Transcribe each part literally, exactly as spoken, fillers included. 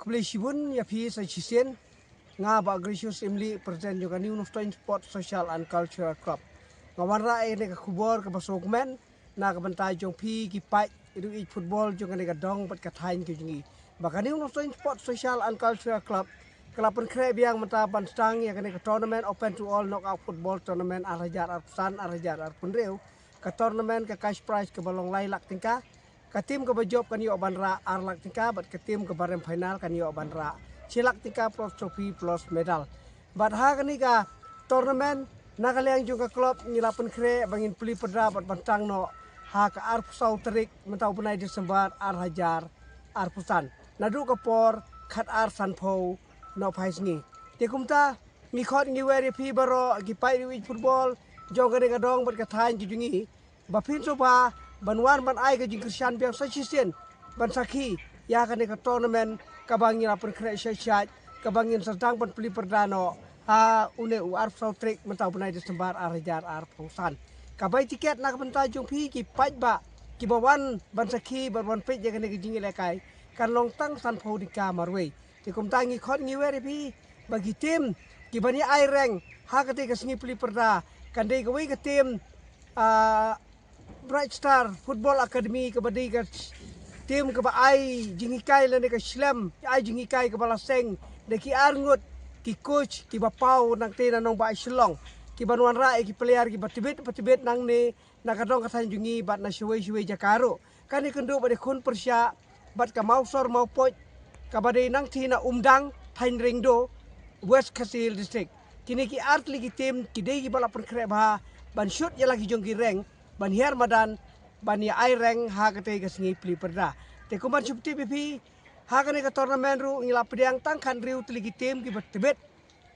Khublei shibun ïa phi sa shisien. Nga Bah Gracious Imli, President jong ka New Nongstoiñ Sports Social and Cultural Club. Nga wanrah ïa kane ka khubor kaba sngewkmen na ka bynta jong phi ki paid riewieid football jong kane ka dong bad ka thaiñ ka jong ngi, ba ka New Nongstoiñ Sports Social and Cultural Club ka la pynkhreh biang mynta ban sdang ïa kane ka tournament open to all knockout football tournament ar hajar arphew san ar hajar arphew hynriew. Ka tournament ka cash prize kaba long lai lak tyngka. Ka team kaba jop kan ïoh ban rah ar lak tyngka bad ka team kaba rem final kan ïoh ban rah shi lak tyngka plus trophy plus medal. Bad ha kane ka tournament, na ka liang jong ka club ngi la pynkhreh ba ngin plie pyrda bad ban tang noh ha ka arphew saw tarik mynta u bnai December ar hajar arphew san, naduh ka por khatar sanphew nohphai sngi. Te kumta ngi khot ngi wer ïa phi baroh ki paid riewieid football jong kane ka dong bad ka thaiñ ka jong ngi, ba phin sngewbha ban wan ban ai ka jingkyrshan biang sa shisien ban sakhi ïa kane ka tournament kaba ngi la pynkhreh shai shai, kaba ngin sdang ban plie pyrda noh ha une u arphew saw tarik mynta u bnai December ar hajar arphew san. Ka bai tiket na ka bynta jong phi ki paidbah kiba wan ban sakhi bad wan peit ïa kane ka jingïalehkai kan long tang sanphew tyngka marwei. Te kumta ngi khot ngi wer ïa phi ba ki team kiban ïa ai reng ha kata ka sngi plie pyrda kan dei kawei ka team, ah, Bright Star Football Academy, kaba dei ka team kaba ai jinghikai lane ka shlem ai jinghikai kaba la seng da ki arngut ki coach kiba paw nangta na nongbah Shillong, kiban wanrah ïa ki player kiba tbit ba tbit nangne na ka dong ka thaiñ jong ngi bad na shawei shawei jaka ruh. Kane kynduh bad ïakhun pyrshah bad ka Mawsor Mawpoit kaba dei nangta na Umdang, thaiñ Ringdo, West Khasi Hills District. Kine ki ar tylli ki team ki dei kiba la pynkhreh bha ban shut ïa la ki jong ki reng ban hiar madan ban ïa ai reng ha kata ka sngi plie pyrda. Te kumban shu pyntip ïa phi, ha kane ka tournament ruh ngi la pdiang tang khathynriew tylli ki team kiba tbit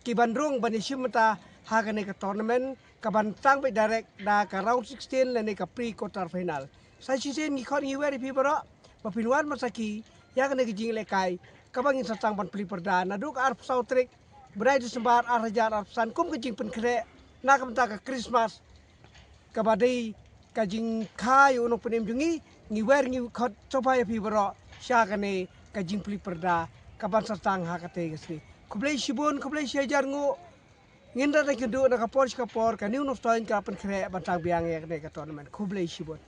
kiban rung ban ïashim bynta ha kane ka tournament kaban sdang beit direct da ka round sixteen lane ka pre quarter final. Sa shisien ngi khot ngi wer ïa phi baroh ba phin wan ban sakhi ïa kane ka jingïalehkai kaba ngin sa sdang ban plie pyrda naduh ka arphew saw tarik bnai December ar hajar arphew san kum ka jingpynkhreh na ka bynta ka Christmas kaba dei ka jingkha ïa u nongpynim jong ngi. Ngi wer ngi khot sngewbha ïa phi baroh sha kane ka jingplie pyrda kaban sa sdang ha kata ka sngi. Khublei shibun, khublei shihajar nguh. Ngin da kynduh na ka por sha ka por, ka New Nongstoiñ ka la pynkhreh ban tang biang ïa kane ka tournament. Khublei shibun.